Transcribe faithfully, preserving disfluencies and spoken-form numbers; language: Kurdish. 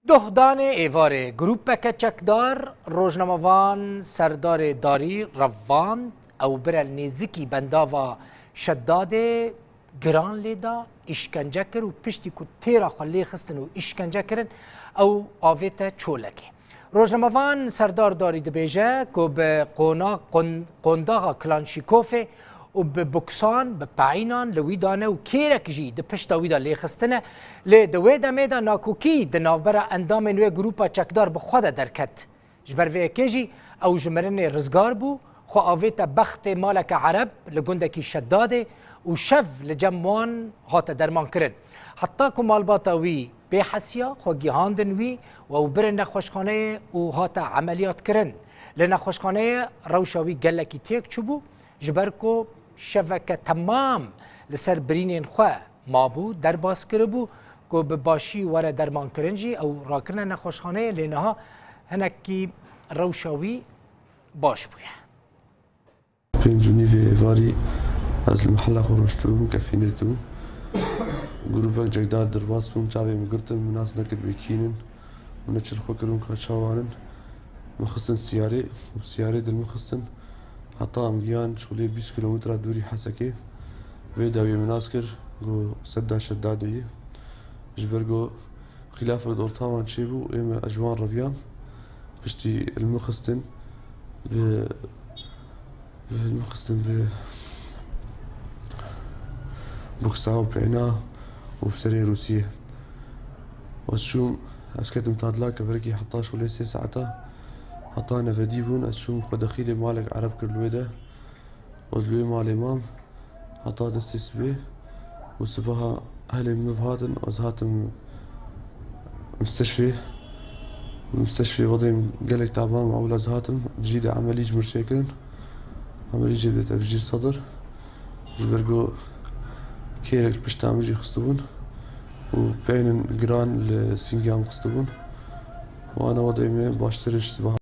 Dohdanê êvarê grûpeke çekdar rojnamevan Serdarê Darî revand, ew bire li nêzikî bendava Şedadê giran lê da, îşkence kir û piştî ku têra xwe lê xistin û îşkence kirin, ew avête çolekê. Rojnamevan Serdar Darî dibêje ku bi qona-, qon-, qondaxa Klanşîkofê û bi buksan, bi peînan li wî dane û kêrek jî di pişta wî de lêxistine, lê di wê demê de nakokî di navbera endamên wê grûpa çekdar bi xwe de derket. Ji ber vê yekê jî ew ji mirinê rizgar bû, xwe avête bextê maleke Ereb li gundekî Şedadê û şev li cem wan hate dermankirin. Heta ku malbata wî bê hesiya, xwe gihandin wî û ew birin nexweşxaneyê û hate emeliyatkirin. Li nexweşxaneyê rewşa wî gelekî têk çûbû, ji ber ku şeveke temam li ser birînên xwe mabû, derbas kiribû ku bi başî were dermankirin jî ew rakirine nexweşxaneyê, lê niha hinekî rewşa wî baş bûye. Pênc û nîvê êvarî ez li mehela xwe rûniştibûm, kefînê tibûm. Grûpek cekdar derbas bûn, çavê min girtin, min nas nekir bê kî nin. Min neçir xwe kirin ka çawa nin. Min xistin siyarê û siyarê dil min xistin. Heta em giyan çolê bîst kilometre dûrî Hesekê. Vê dawiyê min nas kir, got, Sedda Şedadê ye. Ji ber got, xîlafek di orta wan çêbû, ê me ez ji wan reviyan. Piştî li min xistin, bi, bi li min xistin bi buksa û peyna û bi serê Rûsiyê. Ez çûm, ez ketim tadla kevirekî heta şolê sê saeta, heta nevedî bûn, ez çûm xwe dexîlê malek Ereb kir li wê de. Ez li wê malê mam heta destê sibê û sibaha ehlê min hatin, ez hatim misteşfê. Misteşfê wedê min gelek taban, ewil ez hatim, cî de emelî ji min çêkirin. Emelî jê bê tevjîr sedir. Ji ber ku kêrek pişta min jî xistibûn û peynin giran li sîngiya min xistibûn. Wana wedê me baştir ji sibaha.